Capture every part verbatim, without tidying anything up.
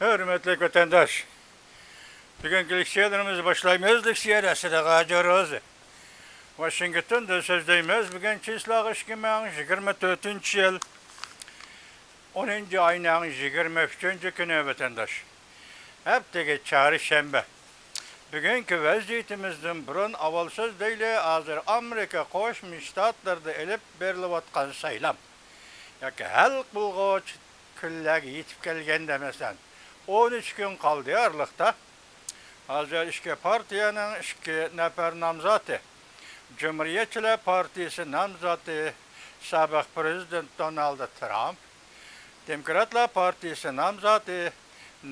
ھۆرمەتلىك ۋەتەنداش، بۈگۈنكى لېكسىيەلىرىمىزنى باشلايمىز. لېكسىيە دەرسلىرى غاجىروز. ۋاشىنگتوندىن سۆزلەيمىز. بۈگۈن چىسلاغا ئىككى مىڭ يىگىرمە تۆتىنچى يىل، ئونىنچى ئاينىڭ يىگىرمە ئۈچىنچى كۈنى، ۋەتەنداش. ھەپتىگە چارشەنبە. بۈگۈنكى ۋەزىيىتىمىزدىن بۇرۇن ئاۋۋال سۆزلەيلى. ھازىر ئامېرىكا قوشما شتاتلىرىدا ئېلىپ بېرىلىۋاتقان سايلام ياكى ھەل قىلغۇچ كۈنلەرگە يېتىپ كەلگەندە، مەسىلەن، ئون ئۈچ كۈن قالدى ئارىلىقتا. ھازىر ئىككى پارتىيەنىڭ ئىككى نەپەر نامزاتى، جۇمھۇرىيەتچىلەر پارتىيىسى نامزاتى سابىق پىرېزىدېنت دونالد ترامپ، دېموكراتلار پارتىيىسى نامزاتى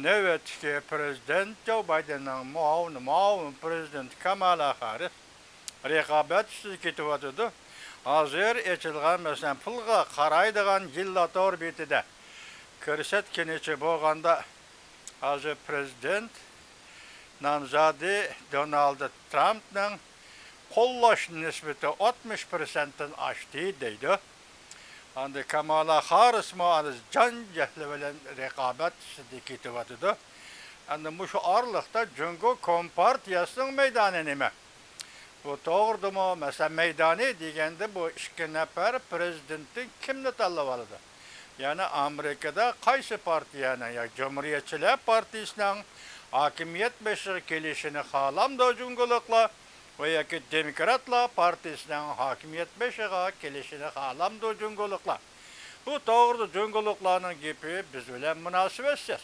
نۆۋەتتىكى پىرېزىدېنت جو بايدېننىڭ مۇئاۋىنى، مۇئاۋىن پىرېزىدېنت كامالا خاررىس رىقابەت ئۈستىدە كېتىۋاتىدۇ. ھازىر ئېچىلغان، مەسىلەن، پۇلغا قارايدىغان يىللار تور بېتىدە كۆرسەتكىنىچە بولغاندا، ھازىر پىرېزىدېنت نامزادى دونالد ترامپنىڭ قوللاش نىسبىتى ئاتمىش پىرسەنتتىن ئاشتى دەيدۇ. ئاندىن كامالا خاررىسمۇ ئەنە جان جەھلى بىلەن رىقابەت ئۈستىدە كېتىۋاتىدۇ. ئەمدى مۇشۇ ئارىلىقتا جۇڭگو كومپارتىيەسىنىڭ مەيدانى نېمە؟ بۇ توغرىدىمۇ، مەسىلەن، مەيدانى دېگەندە، بۇ ئىككى نەپەر پىرېزىدېنتتىن كىمنى تاللىۋالىدۇ؟ يەنى ئامېرىكىدا قايسى پارتىيەنىڭ، يا جۇمھۇرىيەتچىلەر پارتىيىسىنىڭ ھاكىمىيەت بېشىغا كېلىشىنى خالامدۇ جۇڭگولۇقلار، ۋە ياكى دېموكراتلار پارتىيىسىنىڭ ھاكىمىيەت بېشىغا كېلىشىنى خالامدۇ جۇڭگولۇقلار؟ بۇ توغرىدا جۇڭگولۇقلارنىڭ گېپى بىز بىلەن مۇناسىۋەتسىز.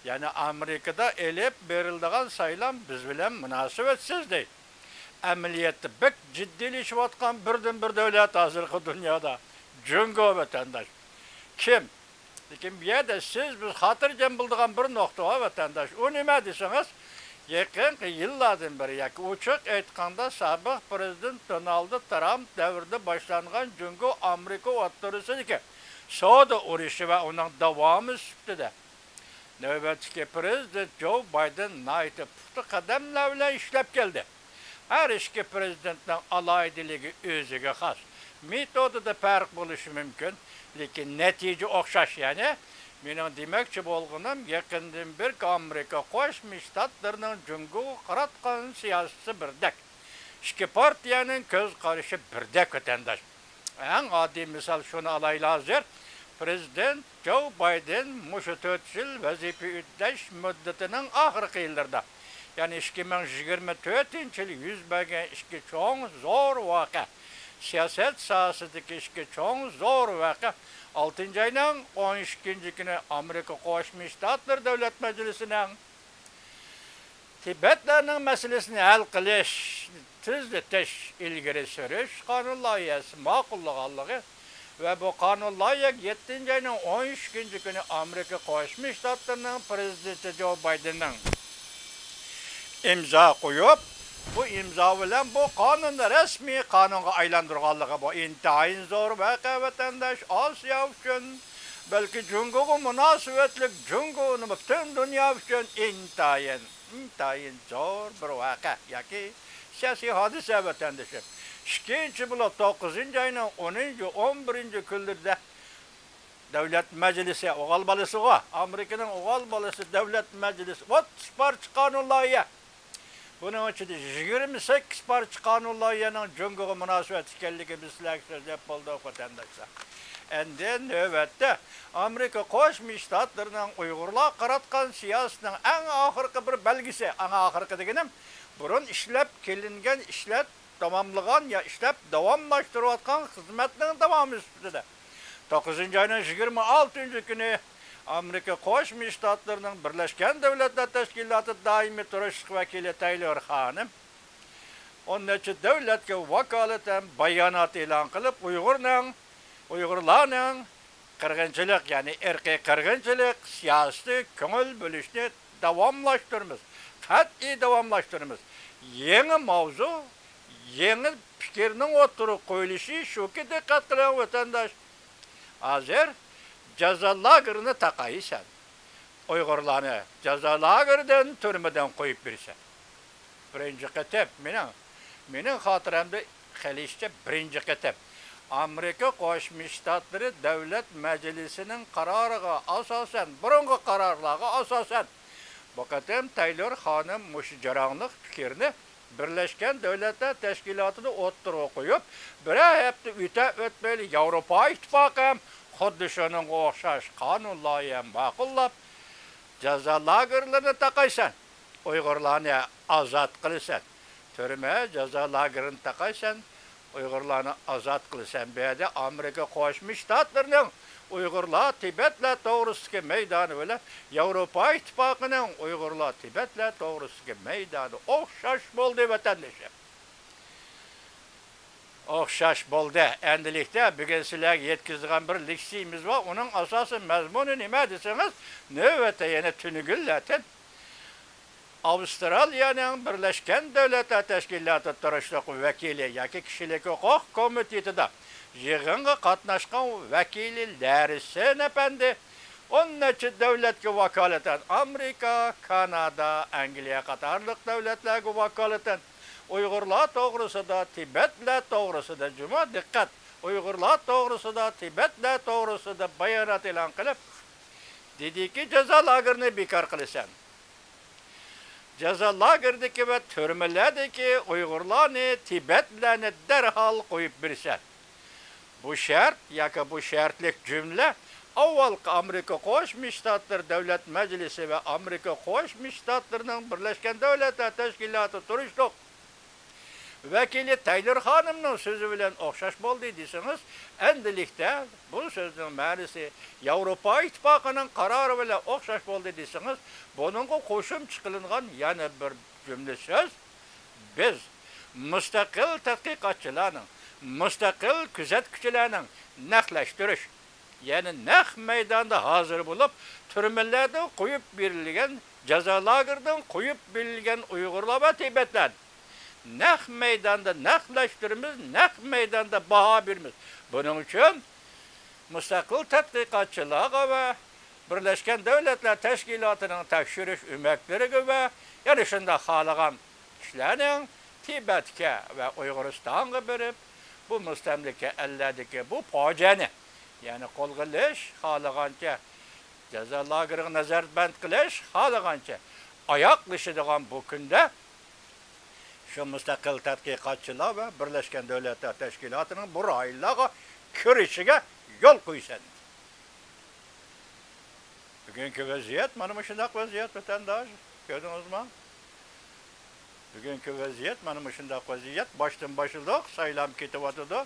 يەنى ئامېرىكىدا ئېلىپ بېرىلىدىغان سايلام بىز بىلەن مۇناسىۋەتسىز، دەيدۇ. ئەمەلىيەتتە بەك جىددىيلىشىۋاتقان بىردىنبىر دۆلەت ھازىرقى دۇنيادا جۇڭگو، ۋەتەنداش. كىم؟ لېكىن بۇ يەردە سىز، بىز خاتىرجەم بولىدىغان بىر نۇقتا بار، ۋەتەنداش. ئۇ نېمە دېسىڭىز، يېقىنقى يىللاردىن بېرى، ياكى ئوچۇق ئېيتقاندا، سابىق پىرېزىدېنت دونالد ترامپ دەۋرىدە باشلانغان جۇڭگو ئامېرىكا ئوتتۇرىسىدىكى سودا ئۇرۇشى ۋە ئۇنىڭ داۋامى سۈپىتىدە، نۆۋەتتىكى پىرېزىدېنت جو بايدېن ناھايىتى پۇختا قەدەملەر بىلەن ئىشلەپ كەلدى. ھەر ئىككى پىرېزىدېنتنىڭ ئالاھىدىلىكى ئۆزىگە خاس. مېتودىدا پەرق بولۇشى مۇمكىن، لېكىن نەتىجە ئوخشاش. يەنى، مېنىڭ دېمەكچى بولغىنىم، يېقىندىن بېرى ئامېرىكا قوشما شتاتلىرىنىڭ جۇڭگوغا قاراتقان سىياسىتى بىردەك. ئىككى پارتىيەنىڭ كۆز قارىشى بىردەك، ۋەتەنداش. ئەڭ ئاددىي مىسال شۇنى ئالايلى ھازىر. پىرېزىدېنت جو بايدېن مۇشۇ تۆت يىل ۋەزىپە ئۆتەش مۇددىتىنىڭ ئاخىرقى يىللىرىدا، يەنى ئىككى مىڭ يىگىرمە تۆتىنچى يىلى يۈز بەرگەن ئىككى چوڭ زور ۋەقە، سىياسەت ساھەسىدىكى ئىككى چوڭ زور ۋەقە، ئالتىنچى ئاينىڭ ئون ئىككىنچى كۈنى ئامېرىكا قوشما شتاتلىرى دۆلەت مەجلىسىنىڭ تىبەتلەرنىڭ مەسىلىسىنى ھەل قىلىش، تېزلىتىش، ئىلگىرى سۈرۈش قانۇن لايىھەسى ماقۇللىغانلىقى ۋە بۇ قانۇن لايىھەگە يەتتىنچى ئاينىڭ ئون ئۈچىنچى كۈنى ئامېرىكا قوشما شتاتلىرىنىڭ پىرېزىدېنتى جو بايدېننىڭ ئىمزا قويۇپ، بۇ ئىمزا بىلەن بۇ قانۇننى رەسمىي قانۇنغا ئايلاندۇرغانلىقى، بۇ ئىنتايىن زور ۋەقە، ۋەتەنداش. ئاسىيا ئۈچۈن، بەلكى جۇڭگوغا مۇناسىۋەتلىك، جۇڭگو نېمە، پۈتۈن دۇنيا ئۈچۈن ئىنتايىن، ئىنتايىن زور بىر ۋەقە ياكى سىياسىي ھادىسە، ۋەتەندىشىم. ئىككىنچى بولۇپ، توققۇزىنچى ئاينىڭ ئونىنچى، ئون بىرىنچى كۈنلىرىدە دۆلەت مەجلىسى، ئوغۇل بالىسىغۇ، ئامېرىكىنىڭ ئوغۇل بالىسى، دۆلەت مەجلىسى ئوتتۇز پارچە قانۇن لايىھە، بۇنىڭ ئىچىدە يىگىرمە سەككىز پارچە قانۇن لايىھەنىڭ جۇڭگوغا مۇناسىۋەتلىك ئىكەنلىكى بىز سىلەرگە سۆزلەپ بولدۇق، ۋەتەنداشلار. ئەمدى نۆۋەتتە ئامېرىكا قوشما شتاتلىرىنىڭ ئۇيغۇرلارغا قاراتقان سىياسىتىنىڭ ئەڭ ئاخىرقى بىر بەلگىسى، ئەڭ ئاخىرقى دېگىنىم، بۇرۇن ئىشلەپ كېلىنگەن، ئىشلەپ تاماملىغان يا ئىشلەپ داۋاملاشتۇرۇۋاتقان خىزمەتنىڭ داۋامى سۈپىتىدە، توققۇزىنچى ئاينىڭ يىگىرمە ئالتىنچى كۈنى ئامېرىكا قوشما شتاتلىرىنىڭ بىرلەشكەن دۆلەتلەر تەشكىلاتى دائىمىي تۇرۇشلۇق ۋەكىلى تەيلور خانىم ئون نەچچە دۆلەتكە ۋاكالىتەن بايانات ئېلان قىلىپ، ئۇيغۇرنىڭ، ئۇيغۇرلارنىڭ قىرغىنچىلىق، يەنى ئىرقىي قىرغىنچىلىق سىياسىتىگە كۆڭۈل بۆلۈشنى داۋاملاشتۇرىمىز، قەتئىي داۋاملاشتۇرىمىز. يېڭى ماۋزۇ، يېڭى پىكىرنىڭ ئوتتۇرىغا قويۇلۇشى شۇكى، دىققەت قىلىڭ، ۋەتەنداش. ھازىر جازا لاگېرىنى تاقايسەن. ئۇيغۇرلارنى جازا لاگېرىدىن، تۈرمىدىن قويۇپ بېرىسەن. بىرىنچى قېتىم، مېنىڭ، مېنىڭ خاتىرەمدە قېلىشىچە بىرىنچى قېتىم. ئامېرىكا قوشما شتاتلىرى دۆلەت مەجلىسىنىڭ قارارىغا ئاساسەن، بۇرۇنقى قارارلارغا ئاساسەن، بۇ قېتىم تەيلور خانىم مۇشۇ جاراڭلىق پىكىرنى بىرلەشكەن دۆلەتلەر تەشكىلاتىدا ئوتتۇرىغا قويۇپ، بىرەر ھەپتە ئۆتە ئۆتمەيلا ياۋروپا ئىتتىپاقى ھەم خۇددى شۇنىڭغا ئوخشاش قانۇن لايىھە ماقۇللاپ، جازا لاگېرلىرىنى تاقايسەن، ئۇيغۇرلارنى ئازاد قىلىسەن. تۈرمە، جازا لاگېرىنى تاقايسەن، ئۇيغۇرلارنى ئازاد قىلىسەن. بۇ يەردە ئامېرىكا قوشما شتاتلىرىنىڭ ئۇيغۇرلار، تىبەتلەر توغرىسىدىكى مەيدانى بىلەن ياۋروپا ئىتتىپاقىنىڭ ئۇيغۇرلار، تىبەتلەر توغرىسىدىكى مەيدانى ئوخشاش بولدى، ۋەتەندىشىم. ئوخشاش بولدى. ئەندىلىكتە بۈگۈن سىلەرگە يەتكۈزىدىغان بىر لېكسىيىمىز بار. ئۇنىڭ ئاساسىي مەزمۇنى نېمە دېسىڭىز، نۆۋەتتە يەنە تۈنۈگۈنلەتىن ئاۋسترالىيەنىڭ بىرلەشكەن دۆلەتلەر تەشكىلاتى تۇرۇشلۇق ۋەكىلى ياكى كىشىلىك ھوقۇق كومىتېتىدا يىغىنغا قاتناشقان ۋەكىلى لەرسېن ئەپەندى ئون نەچچە دۆلەتكە ۋاكالىتەن، ئامېرىكا، كانادا، ئەنگلىيە قاتارلىق دۆلەتلەرگە ۋاكالىتەن ئۇيغۇرلار توغرىسىدا، تىبەتلەر توغرىسىدا، جۇمۇ دىققەت، ئۇيغۇرلار توغرىسىدا، تىبەتلەر توغرىسىدا بايانات ئېلان قىلىپ، دېدىكى، جازا لاگېرىنى بىكار قىلىسەن. جازا لاگېرىدىكى ۋە تۈرمىلەردىكى ئۇيغۇرلارنى، تىبەتلەرنى دەرھال قويۇپ بېرىسەن. بۇ شەرت ياكى بۇ شەرتلىك جۈملە ئاۋۋالقى ئامېرىكا قوشما شتاتلىرى دۆلەت مەجلىسى ۋە ئامېرىكا قوشما شتاتلىرىنىڭ بىرلەشكەن دۆلەتلەر تەشكىلاتى تۇرۇشلۇق ۋەكىلى تەيلور خانىمنىڭ سۆزى بىلەن ئوخشاش بولدى دېسىڭىز، ئەندىلىكتە بۇ سۆزنىڭ مەنىسى ياۋروپا ئىتتىپاقىنىڭ قارارى بىلەن ئوخشاش بولدى دېسىڭىز، بۇنىڭغا قوشۇمچە قىلىنغان يەنە بىر جۈملە سۆز، بىز مۇستەقىل تەتقىقاتچىلارنىڭ، مۇستەقىل كۆزەتكۈچىلەرنىڭ نەقلەشتۈرۈش، يەنى نەق مەيداندا ھازىر بولۇپ، تۈرمىلەردىن قويۇپ بېرىلگەن، جازا لاگېرىدىن قويۇپ بېرىلگەن ئۇيغۇرلار ۋە تىبەتلەرنى نەق مەيداندا نەقلەشتۈرىمىز، نەق مەيداندا باھا بېرىمىز. بۇنىڭ ئۈچۈن مۇستەقىل تەتقىقاتچىلارغا ۋە بىرلەشكەن دۆلەتلەر تەشكىلاتىنىڭ تەكشۈرۈش ئۆمەكلىرىگە ۋە يەنە شۇنداق خالىغان كىشىلەرنىڭ تىبەتكە ۋە ئۇيغۇرىستانغا بېرىپ، بۇ مۇستەملىكە ئەللەردىكى بۇ پاجىئەنى، يەنى قولغا ئېلىش، خالىغانچە جازا لاگېرىغا نەزەربەند قىلىش، خالىغانچە ئاياقلىشىدىغان بۇ كۈندە شۇ مۇستەقىل تەتقىقاتچىلار ۋە بىرلەشكەن دۆلەتلەر تەشكىلاتىنىڭ بۇ رايونلارغا كىرىشىگە يول قويىسەن. بۈگۈنكى ۋەزىيەت مانا مۇشۇنداق ۋەزىيەت، ۋەتەنداش. كۆردىڭىزمۇ؟ بۈگۈنكى ۋەزىيەت مانا مۇشۇنداق ۋەزىيەت. باشتىن باشلىدۇق، سايلام كېتىۋاتىدۇ.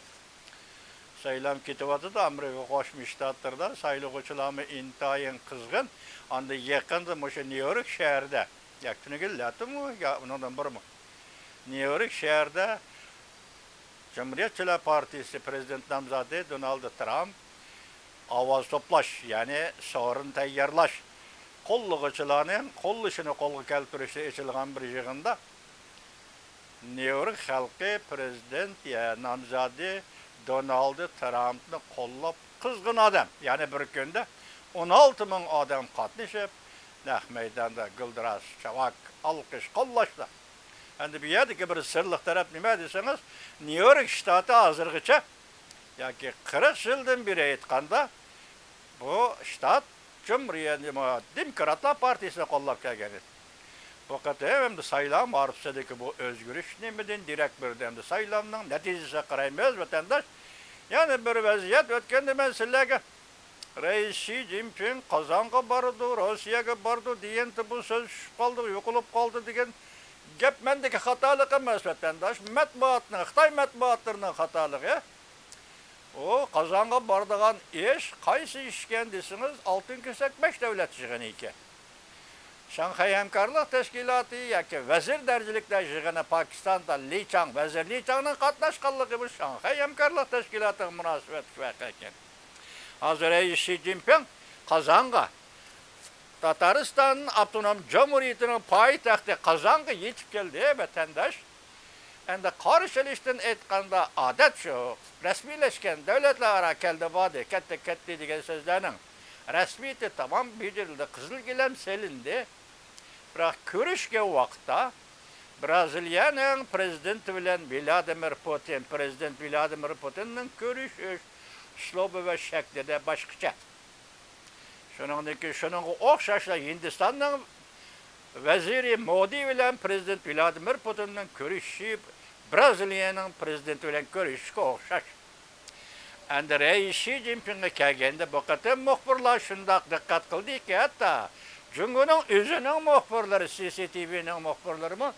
سايلام كېتىۋاتىدۇ. ئامېرىكا قوشما شتاتلىرىدا سايلىغۇچىلارمۇ ئىنتايىن قىزغىن. ئاندىن يېقىندا مۇشۇ نيۇ يورك شەھىرىدە، يا تۈنۈگۈنلەتىمۇ، يا ئۇنىڭدىن بۇرۇنمۇ، نيۇ يورك شەھىرىدە جۇمھۇرىيەتچىلەر پارتىيىسى پىرېزىدېنت نامزاتى دونالد ترامپ ئاۋاز توپلاش، يەنى سورۇن تەييارلاش، قوللىغۇچىلارنىڭ قوللىشىنى قولغا كەلتۈرۈشتە ئېچىلغان بىر يىغىندا نيۇ يورك خەلقى پىرېزىدېنت نامزاتى دونالد ترامپنى قوللاپ قىزغىن ئادەم، يەنى بىر كۈندە ئون ئالتە مىڭ ئادەم قاتنىشىپ، نەق مەيداندا گۈلدۈراس، چاۋاك، ئالقىش، قوللاشتا. ئەمدى بۇ يەردىكى بىر سىرلىق تەرەپ نېمە دېسىڭىز، نيۇ يورك شتاتى ھازىرغىچە ياكى قىرىق يىلدىن بېرى ئېيتقاندا، بۇ شتات جۇمھۇرىيەت، نېمە، دېموكراتلار پارتىيىسىنى قوللاپ كەلگەن ئىدى. بۇ قېتىم ئەمدى سايلام ئارىسىدىكى بۇ ئۆزگىرىش نېمىدىن دېرەك بېرىدۇ؟ ئەمدى سايلامنىڭ نەتىجىسىگە قارايمىز، ۋەتەنداش. يەنە بىر ۋەزىيەت، ئۆتكەندە مەن سىلەرگە رەئىس شى جىنپىڭ قازانغا بارىدۇ، روسىيەگە بارىدۇ دېگەندە، بۇ سۆز چۈشۈپ قالدى، يوقىلىپ قالدى دېگەن گەپ مەندىكى خاتالىق ئەمەس، ۋەتەنداش، مەتبۇئاتنىڭ، خىتاي مەتبۇئاتلىرىنىڭ خاتالىقى. ئۇ قازانغا بارىدىغان ئىش قايسى ئىشكەن دېسىڭىز، ئالتۇن كېسەك بەش دۆلەت يىغىنى ئىكەن. شاڭخەي ھەمكارلىق تەشكىلاتى ياكى ۋەزىر دەرىجىلىكلەر يىغىنى پاكىستاندا لى چاڭ، ۋەزىر لى چاڭنىڭ قاتناشقانلىقى بۇ شاڭخەي ھەمكارلىق تەشكىلاتىغا مۇناسىۋەتلىك ۋەقە ئىكەن. ھازىر رەئىس شى جىنپىڭ قازانغا، تاتارىستان ئاپتونوم جۇمھۇرىيىتىنىڭ پايتەختى قازانغا يېتىپ كەلدى، ۋەتەنداش. ئەمدى قارشى ئېلىشتىن ئېيتقاندا، ئادەت شۇ، رەسمىيلەشكەن دۆلەتلەر ئارا كەلدى باردى، كەتتى كەتتى دېگەن سۆزلەرنىڭ رەسمىيىتى تامام بېجىرىلدى، قىزىل گىلەم سېلىندى. بىراق كۆرۈشكەن ۋاقىتتا بىرازىلىيەنىڭ پرېزىدېنتى بىلەن ۋلادىمىر پۇتىن، پرېزىدېنت ۋلادىمىر پۇتىننىڭ كۆرۈشۈش ئۇسلۇبى ۋە شەكلىدە باشقىچە. شۇنىڭدىن كېيىن شۇنىڭغا ئوخشاشلا ھىندىستاننىڭ ۋەزىرى مودى بىلەن پرېزىدېنت ۋلادىمىر پۇتىننىڭ كۆرۈشۈشى بىرازىلىيەنىڭ پرېزىدېنتى بىلەن كۆرۈشۈشكە ئوخشاش. ئەمدى رەئىس شى جىنپىڭغا كەلگەندە، بۇ قېتىم مۇخبىرلار شۇنداق دىققەت قىلدىكى، ھەتتا جۇڭگونىڭ ئۆزىنىڭ مۇخبىرلىرى، سى سى تى ۋىنىڭ مۇخبىرلىرىمۇ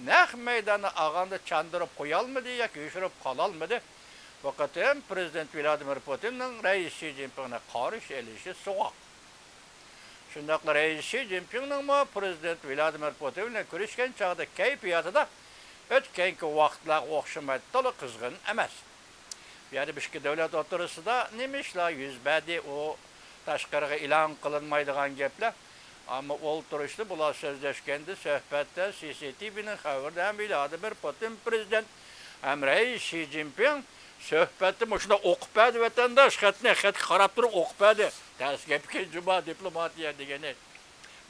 نەق مەيداندا ئالغاندا چاندۇرۇپ قويالمىدى ياكى يوشۇرۇپ قالالمىدى. بۇ قېتىم پرېزىدېنت ۋلادىمىر پۇتىننىڭ رەئىس شى جىنپىڭنى قارشى ئېلىشى سوغۇق. شۇنداقلا رەئىس شى جىنپىڭنىڭمۇ پرېزىدېنت ۋلادىمىر پۇتىن بىلەن كۆرۈشكەن چاغدا كەيپىياتىدا ئۆتكەنكى ۋاقىتلارغا ئوخشىماي، تولا قىزغىن ئەمەس. بۇ يەردە بۇ ئىككى دۆلەت ئوتتۇرىسىدا نېمە ئىشلار يۈز بەردى، ئۇ تاشقىرىغا ئېلان قىلىنمايدىغان گەپلەر. ئەمما ئولتۇرۇشتا بۇلار سۆزلەشكەندە، سۆھبەتتە سى سى تى ۋىنىڭ خەۋىرىدە ھەم ۋلادىمىر پۇتىن پرېزىدېنت ھەم رەئىس شى جىنپىڭ سۆھبەتتە مۇشۇنداق ئوقۇپ بەردى ۋەتەنداش، خەتنى، خەتكە قاراپ تۇرۇپ ئوقۇپ بەردى. تەس گەپكەن جۇما دىپلوماتىيە دېگىنى.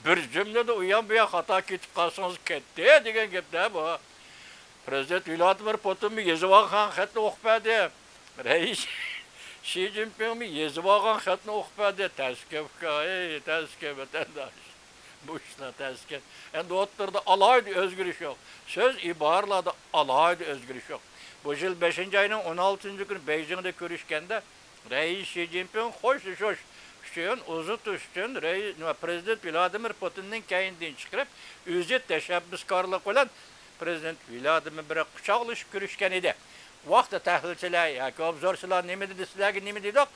بىر جۈملىدە ئۇيان بۇيان خاتا كېتىپ قالسىڭىز كەتتى دېگەن گەپتە بۇ. پرېزىدېنت ۋلادىمىر پۇتىنمۇ يېزىۋالغان خەتنى ئوقۇپ بەردى. رەئىس شى جىنپىڭمۇ يېزىۋالغان خەتنى ئوقۇپ بەردى. تەس گەپكەن، ئەي، تەس گەپ ۋەتەنداش. بۇ ئىشلار تەس ئىكەن. ئەمدى ئوتتۇرىدا ئالاھىدە ئۆزگىرىش يوق. سۆز ئىبارىلەردە ئالاھىدە ئۆزگىرىش يوق. بۇ يىل بەشىنچى ئاينىڭ ئون ئالتىنچى كۈنى بېيجىڭدا كۆرۈشكەندە، رەئىس شى جىنپىڭ خوشلىشىش ئۈچۈن، ئۇزىتىش ئۈچۈن رەئىس، نېمە، پرېزىدېنت ۋلادىمىر پۇتىننىڭ كەينىدىن چىقىرىپ، ئۆزى تەشەببۇسكارلىق بىلەن پرېزىدېنت ۋلادىمىر بىلەن قۇچاقلىشىپ كۆرۈشكەن ئىدى. بۇ ھەقتە تەھلىلچىلەر ياكى ئوبزورچىلار نېمە دېدى، سىلەرگە نېمە دېدۇق؟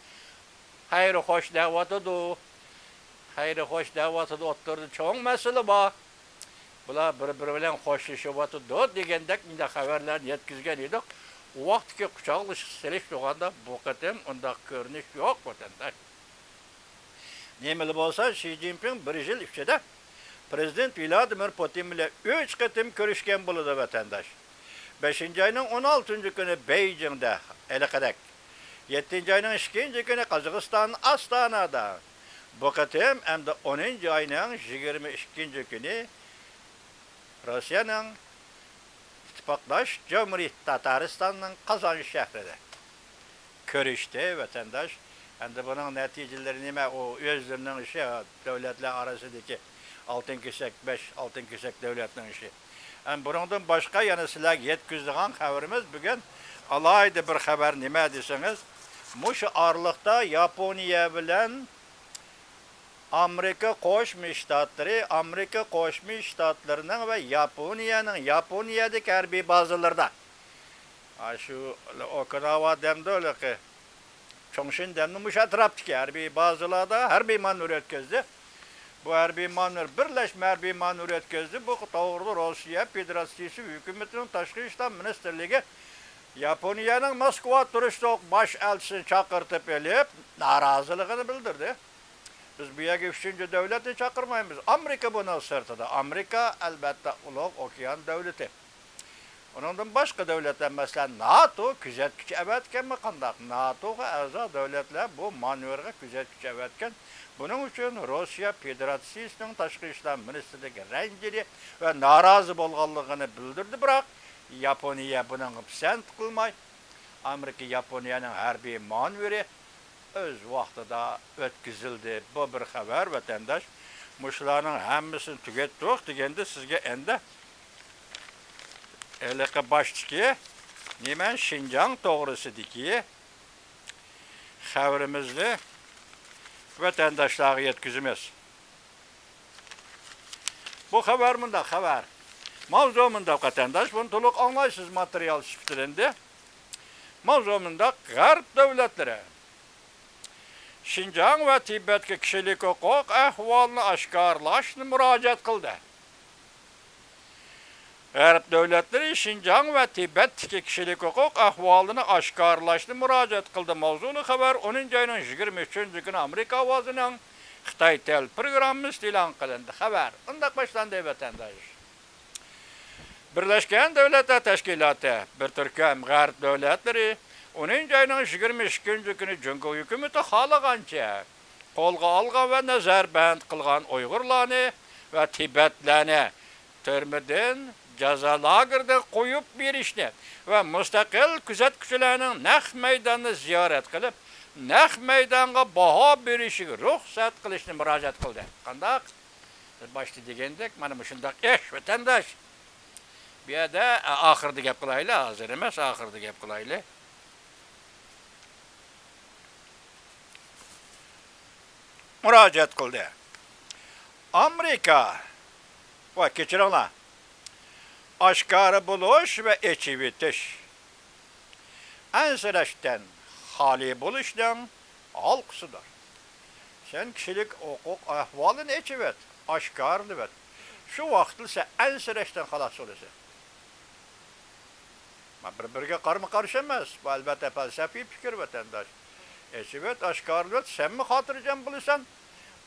خەير خوش دەۋاتىدۇ. خەير خوش دەۋاتىدۇ، ئوتتۇرىدا چوڭ مەسىلە بار. بۇلار بىر-بىرى بىلەن خوشلىشىۋاتىدۇ دېگەندەك مۇنداق خەۋەرلەرنى يەتكۈزگەن ئىدۇق. ئۇ ۋاقىتتىكى قۇچاقلىشىشقا سېلىشتۇرغاندا بۇ قېتىم ئۇنداق كۆرۈنۈش يوق، ۋەتەنداش. نېمىلا بولسا، شى جىنپىڭ بىر يىل ئىچىدە پرېزىدېنت ۋلادىمىر پۇتىن بىلەن ئۈچ قېتىم كۆرۈشكەن بولىدۇ، ۋەتەنداش. بەشىنچى ئاينىڭ ئون ئالتىنچى كۈنى بېيجىڭدا، ھېلىقىدەك. يەتتىنچى ئاينىڭ ئىككىنچى كۈنى قازاقىستان ئاستانادا. بۇ قېتىم ئەمدى ئونىنچى ئاينىڭ يىگىرمە ئىككىنچى كۈنى روسىيەنىڭ ئىتتىپاقداش جۇمھۇرىيىتى تاتارىستاننىڭ قازان شەھىرىدە كۆرۈشتى، ۋەتەنداش. ئەمدى بۇنىڭ نەتىجىلىرى نېمە؟ ئۇ ئۆزلىرىنىڭ ئىشى، دۆلەتلەر ئارىسىدىكى ئالتۇن كېسەك بەش، ئالتۇن كېسەك دۆلەتنىڭ ئىشى. ئەمدى بۇنىڭدىن باشقا يەنە سىلەرگە يەتكۈزىدىغان خەۋىرىمىز بۈگۈن ئالاھىدە بىر خەۋەر. نېمە دېسىڭىز، مۇشۇ ئارىلىقتا ياپونىيە بىلەن ئامېرىكا قوشما شتاتلىرى، ئامېرىكا قوشما شتاتلىرىنىڭ ۋە ياپونىيەنىڭ، ياپونىيەدىكى ھەربىي بازىلىرىدا، ئاشۇ ئوكىناۋا دەمدۇ، ھېلىقى چۇڭشىن دەمدۇ، مۇشۇ ئەتراپتىكى ھەربىي بازىلاردا ھەربىي مانېۋىر ئۆتكۈزدى. بۇ ھەربىي مانېۋىر، بىرلەشمە ھەربىي مانېۋىر ئۆتكۈزدى. بۇ توغرىدا روسىيە فېدېراتسىيىسى ھۆكۈمىتىنىڭ تاشقى ئىشلار مىنىستىرلىكى ياپونىيەنىڭ موسكۋا تۇرۇشلۇق باش ئەلچىسىنى چاقىرتىپ ئېلىپ، نارازىلىقىنى بىلدۈردى. بىز بۇ يەرگە ئۈچىنچى دۆلەتنى چاقىرمايمىز. ئامېرىكا بۇنىڭ سىرتىدا. ئامېرىكا، ئەلۋەتتە، ئۇلۇغ ئوكيان دۆلىتى. ئۇنىڭدىن باشقا دۆلەتلەر، مەسىلەن، ناتو كۆزەتكۈچى ئەۋەتكەنمۇ قانداق؟ ناتوغا ئەزا دۆلەتلەر بۇ مانېۋىرغا كۆزەتكۈچى ئەۋەتكەن. بۇنىڭ ئۈچۈن روسىيە فېدېراتسىيىسىنىڭ تاشقى ئىشلار مىنىستىرلىكى رەنجىدى ۋە نارازى بولغانلىقىنى بىلدۈردى. بىراق ياپونىيە بۇنىڭغا پىسەنت قىلماي، ئامېرىكا ياپونىيەنىڭ ھەربىي مانېۋىرى ئۆز ۋاقتىدا ئۆتكۈزۈلدى. بۇ بىر خەۋەر، ۋەتەنداش. مۇشۇلارنىڭ ھەممىسىنى تۈگەتتۇق دېگەندە، سىزگە ئەندى ھېلىقى باشتىكى نېمە، شىنجاڭ توغرىسىدىكى خەۋىرىمىزنى ۋەتەنداشلارغا يەتكۈزىمىز. بۇ خەۋەر مۇنداق خەۋەر. ماۋزۇ مۇنداق، ۋەتەنداش، بۇنى تولۇق ئاڭلايسىز، ماتېرىيال سۈپىتىلەندى. ماۋزۇ مۇنداق، غەرب دۆلەتلىرى شىنجاڭ ۋە تىبەتكە كىشىلىك ھوقۇق ئەھۋالىنى ئاشكارىلاشنى مۇراجىئەت قىلدى. غەرب دۆلەتلىرى شىنجاڭ ۋە تىبەتتىكى كىشىلىك ھوقۇق ئەھۋالىنى ئاشكارىلاشنى مۇراجىئەت قىلدى. ماۋزۇلۇق خەۋەر ئونىنچى ئاينىڭ يىگىرمە ئۈچىنچى كۈنى ئامېرىكا ئاۋازىنىڭ خىتاي تېلېپروگراممىسىدا ئېلان قىلىندى. خەۋەر ئۇنداق باشلاندى، ۋەتەنداش. بىرلەشكەن دۆلەتلەر تەشكىلاتى، بىر تۈركۈم غەرب دۆلەتلىرى ئونىنچى ئاينىڭ يىگىرمە ئىككىنچى كۈنى جۇڭگو ھۆكۈمىتى خالىغانچە قولغا ئالغان ۋە نەزەربەند قىلغان ئۇيغۇرلارنى ۋە تىبەتلەرنى تۈرمىدىن جازا لاگېرىدىن قويۇپ بېرىشنى ۋە مۇستەقىل كۆزەتكۈچىلەرنىڭ نەق مەيداننى زىيارەت قىلىپ، نەق مەيدانغا باھا بېرىشىگە رۇخسەت قىلىشنى مۇراجىئەت قىلدى. قانداق؟ باشتا دېگەندەك، مانا مۇشۇنداق ئىش، ۋەتەنداش. بۇ يەردە، ئا، ئاخىرىدا گەپ قىلايلى، ھازىر ئەمەس، ئاخىرىدا گەپ قىلايلى. مۇراجىئەت قىلدى. ئامېرىكا، ۋاي، كەچۈرۈڭلار. ئاشكارا بولۇش ۋە ئېچىۋېتىش ئەنسىرەشتىن خالىي بولۇشنىڭ ھالقىسىدۇر. سەن كىشىلىك ھوقۇق ئەھۋالىنى ئېچىۋەت، ئاشكارىلىۋەت. شۇ ۋاقىتلا سەن ئەنسىرەشتىن خالاس بولىسەن. ما بىر-بىرىگە قارىمۇ قارشى ئەمەس. بۇ ئەلۋەتتە پەلسەپىي پىكىر، ۋەتەنداش. ئېچىۋەت، ئاشكارىلىۋەت، سەنمۇ خاتىرجەم بولىسەن.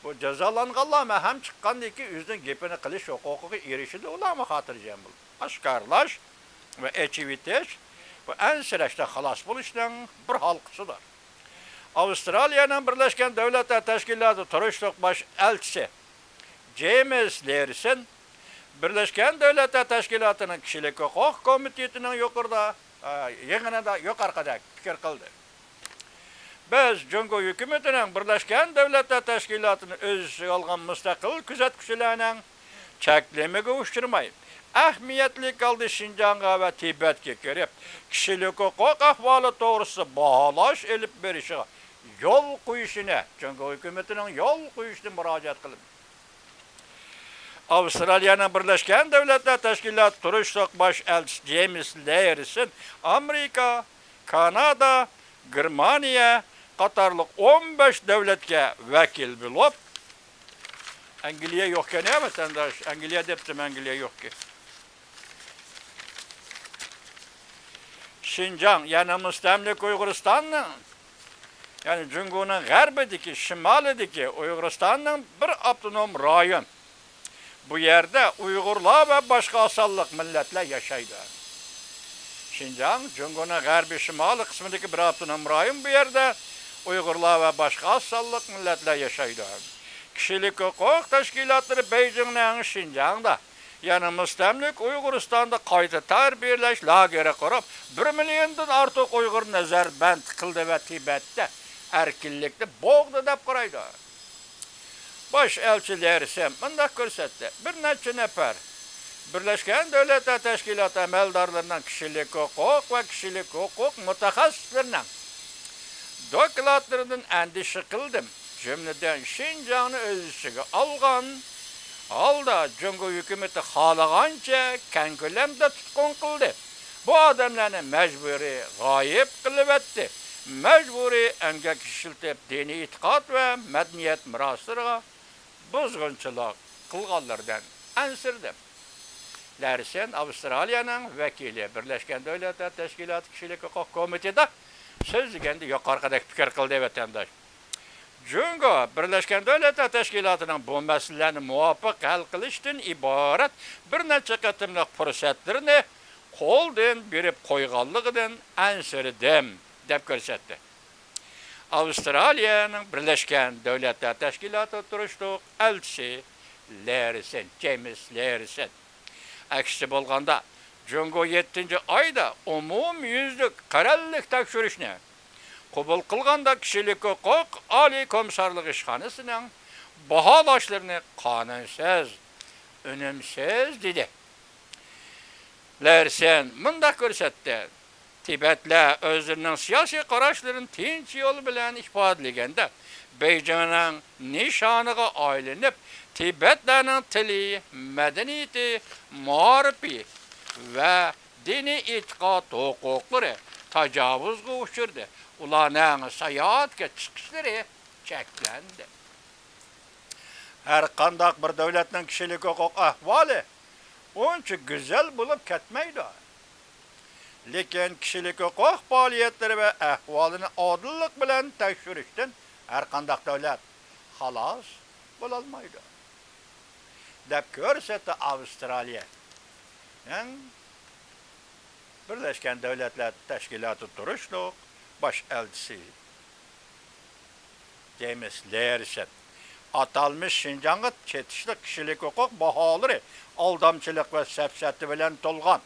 بۇ جازالانغانلار مەھەم چىققاندىن كېيىن ئۆزىنىڭ گېپىنى قىلىش ھوقۇقىغا ئېرىشىدۇ، ئۇلارمۇ خاتىرجەم بولىدۇ. ئاشكارىلاش ۋە ئېچىۋېتىش بۇ ئەنسىرەشتىن خالاس بولۇشنىڭ بىر ھالقىسىدۇر. ئاۋسترالىيەنىڭ بىرلەشكەن دۆلەتلەر تەشكىلاتى تۇرۇشلۇق باش ئەلچىسى جېيمىس لېرسن بىرلەشكەن دۆلەتلەر تەشكىلاتىنىڭ كىشىلىك ھوقۇق كومىتېتىنىڭ يۇقىرىدا، ئا، يىغىنىدا يۇقىرىقىدەك پىكىر قىلدى. بىز جۇڭگو ھۆكۈمىتىنىڭ بىرلەشكەن دۆلەتلەر تەشكىلاتىنى ئۆز ئىچىگە ئالغان مۇستەقىل كۆزەتكۈچىلەرنىڭ چەكلىمىگە ئۇچرىماي، ئەھمىيەتلىك ھالدا شىنجاڭغا ۋە تىبەتكە كىرىپ، كىشىلىك ھوقۇق ئەھۋالى توغرىسىدا باھالاش ئېلىپ بېرىشىغا يول قويۇشىنى، جۇڭگو ھۆكۈمىتىنىڭ يول قويۇشىنى مۇراجىئەت قىلىمىز. ئاۋسترالىيەنىڭ بىرلەشكەن دۆلەتلەر تەشكىلاتى تۇرۇشلۇق باش ئەلچىسى جېيمىس لېرسن ئامېرىكا، كانادا، گېرمانىيە قاتارلىق ئون بەش دۆلەتكە ۋەكىل بولۇپ، ئەنگلىيە يوقكەن ھە، ۋەتەنداش، ئەنگلىيە دەپتىمەن، ئەنگلىيە يوقكەن. شىنجاڭ، يەنى مۇستەملىكە ئۇيغۇرىستاننىڭ، يەنى جۇڭگونىڭ غەربىدىكى، شىمالىدىكى ئۇيغۇرىستاننىڭ بىر ئاپتونوم رايون. بۇ يەردە ئۇيغۇرلار ۋە باشقا ئاز سانلىق مىللەتلەر ياشايدۇ. شىنجاڭ، جۇڭگونىڭ غەربىي شىمالىي قىسمىدىكى بىر ئاپتونوم رايون. بۇ يەردە ئۇيغۇرلار ۋە باشقا ئاز سانلىق مىللەتلەر ياشايدۇ. كىشىلىك ھوقۇق تەشكىلاتلىرى بەيجىڭنىڭ شىنجاڭدا، يەنى مۇستەملىكە ئۇيغۇرىستاندا قايتا تەربىيەلەش لاگېرى قۇرۇپ، بىر مىليوندىن ئارتۇق ئۇيغۇر نەزەربەند قىلدى ۋە تىبەتتە ئەركىنلىكنى بوغدى دەپ قارايدۇ. باش ئەلچى لېرسن مۇنداق كۆرسەتتى، بىر نەچچە نەپەر بىرلەشكەن دۆلەتلەر تەشكىلاتى ئەمەلدارلىرىنىڭ، كىشىلىك ھوقۇق ۋە كىشىلىك ھوقۇق مۇتەخەسسىسلىرىنىڭ دوكلاتلىرىدىن ئەندىشە قىلدىم. جۈملىدىن شىنجاڭنى ئۆز ئىچىگە ئالغان ھالدا جۇڭگو ھۆكۈمىتى خالىغانچە كەڭ كۆلەمدە تۇتقۇن قىلدى. بۇ ئادەملەرنى مەجبۇرىي غايىب قىلىۋەتتى. مەجبۇرىي ئەمگەك ئىشلىتىپ، دىنىي ئېتىقاد ۋە مەدەنىيەت مىراسلىرىغا بۇزغۇنچىلىق قىلغانلىرىدىن ئەنسىرىدىم. لەرسەن ئاۋسترالىيەنىڭ ۋەكىلى، بىرلەشكەن دۆلەتلەر تەشكىلاتى كىشىلىك ھوقۇق كومىتېتىدا سۆزلىگەندە يۇقىرىقىدەك پىكىر قىلدى، ۋەتەنداش. جۇڭگو بىرلەشكەن دۆلەتلەر تەشكىلاتىنىڭ بۇ مەسىلىلەرنى مۇۋاپىق ھەل قىلىشتىن ئىبارەت بىر نەچچە قېتىملىق پۇرسەتلىرىنى قولدىن بېرىپ قويغانلىقىدىن ئەنسىرىدىم، دەپ كۆرسەتتى. ئاۋسترالىيەنىڭ بىرلەشكەن دۆلەتلەر تەشكىلاتى تۇرۇشلۇق ئەلچىسى لېرسن، جېيمىس لېرسن. ئەكسىچە بولغاندا، جۇڭگو يەتتىنچى ئايدا ئومۇميۈزلۈك قەرەللىك تەكشۈرۈشنى قوبۇل قىلغاندا، كىشىلىك ھوقۇق ئالىي كومىسسارلىقى ئىشخانىسىنىڭ باھالاشلىرىنى قانۇنسىز، ئۈنۈمسىز دېدى. لېرسن مۇنداق كۆرسەتتى، تىبەتلەر ئۆزلىرىنىڭ سىياسىي قاراشلىرىنى تىنچ يول بىلەن ئىپادىلىگەندە، بېيجىڭنىڭ نىشانىغا ئايلىنىپ، تىبەتلەرنىڭ تىلى، مەدەنىيىتى، مائارىپى ۋە دىنىي ئېتىقاد ھوقۇقلىرى تاجاۋۇزغا ئۇچرىدى، ئۇلارنىڭ ساياھەتكە چىقىشلىرى چەكلەندى. ھەر قانداق بىر دۆلەتنىڭ كىشىلىك ھوقۇق ئەھۋالى ئۇنچە گۈزەل بولۇپ كەتمەيدۇ. لېكىن كىشىلىك ھوقۇق پائالىيەتلىرى ۋە ئەھۋالىنى ئادىللىق بىلەن تەكشۈرۈشتىن ھەر قانداق دۆلەت خالاس بولالمايدۇ، دەپ كۆرسەتتى ئاۋسترالىيەنىڭ بىرلەشكەن دۆلەتلەر تەشكىلاتى تۇرۇشلۇق باش ئەلچىسى جېيمىس لېرسن. ئاتالمىش شىنجاڭغا چېتىشلىق كىشىلىك ھوقۇق باھالىرى ئالدامچىلىق ۋە سەپسەتە بىلەن تولغان،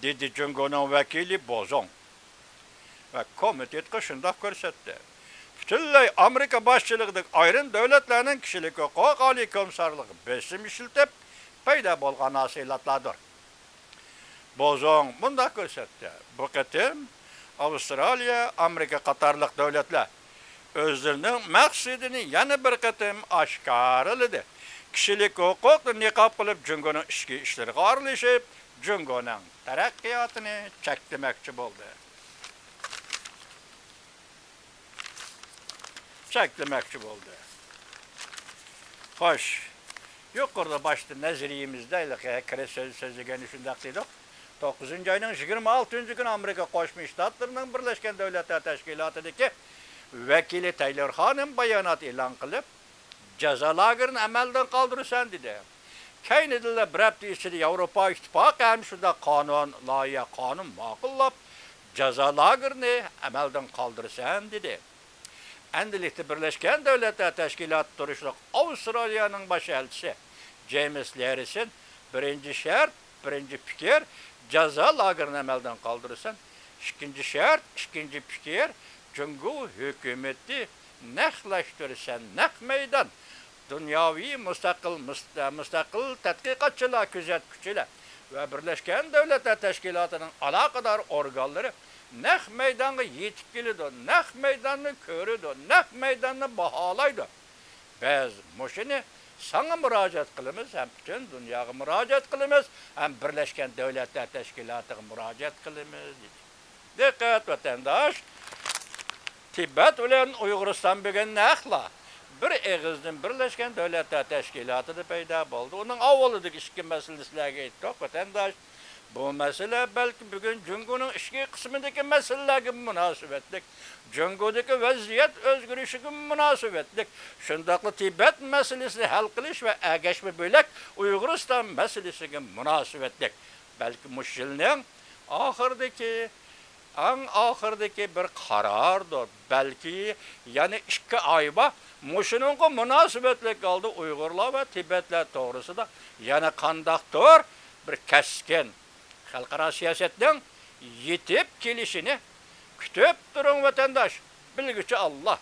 دېدى جۇڭگونىڭ ۋەكىلى بوزۇڭ. ۋە كومىتېتقا شۇنداق كۆرسەتتى. پۈتۈنلەي ئامېرىكا باشچىلىقىدىكى ئايرىم دۆلەتلەرنىڭ كىشىلىك ھوقۇق ئالىي كومىسسارلىقى بېسىم ئىشلىتىپ پەيدا بولغان ھاسىلاتلاردۇر. بوزۇڭ مۇنداق كۆرسەتتى، بۇ قېتىم ئاۋسترالىيە، ئامېرىكا قاتارلىق دۆلەتلەر ئۆزلىرىنىڭ مەقسىتىنى يەنە بىر قېتىم ئاشكارىلىدى. كىشىلىك ھوقۇقنى نىقاب قىلىپ، جۇڭگونىڭ ئىچكى ئىشلىرىغا ئارىلىشىپ، جۇڭگونىڭ تەرەققىياتىنى چەكلىمەكچى بولدى. چەكلىمەكچى بولدى. خوش، يۇقىرىدا باشتا نەزەرىيىمىزدە ھېلىقى كىرىش سۆز سۆزلىگەندە شۇنداق دېدۇق. توققۇزىنچى ئاينىڭ يىگىرمە ئالتىنچى كۈنى ئامېرىكا قوشما شتاتلىرىنىڭ بىرلەشكەن دۆلەتلەر تەشكىلاتىدىكى ۋەكىلى تەيلور خانىم بايانات ئېلان قىلىپ، جازا لاگېرىنى ئەمەلدىن قالدۇرىسەن، دېدى. كەينىدىنلا بىر ھەپتە ئىچىدە ياۋروپا ئىتتىپاقى ھەم شۇنداق قانۇن، لايىھە قانۇن ماقۇللاپ، جازا لاگېرىنى ئەمەلدىن قالدۇرىسەن، دېدى. ئەندىلىكتە بىرلەشكەن دۆلەتلەر تەشكىلاتى تۇرۇشلۇق ئاۋسترالىيەنىڭ باش ئەلچىسى جېيمىس لېرىسن بىرىنچى شەرت، بىرىنچى پىكىر، جازا لاگېرىنى ئەمەلدىن قالدۇرىسەن. ئىككىنچى شەرت، ئىككىنچى پىكىر، جۇڭگو ھۆكۈمىتى نەقلەشتۈرسەن، نەق مەيدان. دۇنياۋى مۇستەقىل، مۇست-، مۇستەقىل تەتقىقاتچىلار، كۆزەتكۈچىلەر ۋە بىرلەشكەن دۆلەتلەر تەشكىلاتىنىڭ ئالاقىدار ئورگانلىرى نەق مەيدانغا يېتىپ كېلىدۇ، نەق مەيداننى كۆرىدۇ، نەق مەيداننى باھالايدۇ. بىز مۇشۇنى ساڭا مۇراجىئەت قىلىمىز ھەم پۈتۈن دۇنياغا مۇراجىئەت قىلىمىز ھەم بىرلەشكەن دۆلەتلەر تەشكىلاتىغا مۇراجىئەت قىلىمىز، دېدى. دىققەت، ۋەتەنداش! تىبەت بىلەن ئۇيغۇرىستان بۈگۈن نەقلا بىر ئېغىزدىن بىرلەشكەن دۆلەتلەر تەشكىلاتىدا پەيدا بولدى. ئۇنىڭ ئاۋۋىلىدىكى ئىككى مەسىلىنى سىلەرگە ئېيتتۇق، ۋەتەنداش. بۇ مەسىلە بەلكى بۈگۈن جۇڭگونىڭ ئىچكى قىسمىدىكى مەسىلىلەرگە مۇناسىۋەتلىك، جۇڭگودىكى ۋەزىيەت ئۆزگىرىشىگە مۇناسىۋەتلىك، شۇنداقلا تىبەت مەسىلىسىنى ھەل قىلىش ۋە ئەگەشمە بۆلەك ئۇيغۇرىستان مەسىلىسىگە مۇناسىۋەتلىك. بەلكى مۇشۇ يىلنىڭ ئاخىرىدىكى، ئەڭ ئاخىرىدىكى بىر قاراردۇر. بەلكى يەنە ئىككى ئاي بار. مۇشۇنىڭغا مۇناسىۋەتلىك ھالدا ئۇيغۇرلار ۋە تىبەتلەر توغرىسىدا يەنە قانداقتۇر بىر كەسكىن خەلقئارا سىياسەتنىڭ يېتىپ كېلىشىنى كۈتۈپ تۇرۇڭ، ۋەتەنداش. بىلگۈچى ئاللا.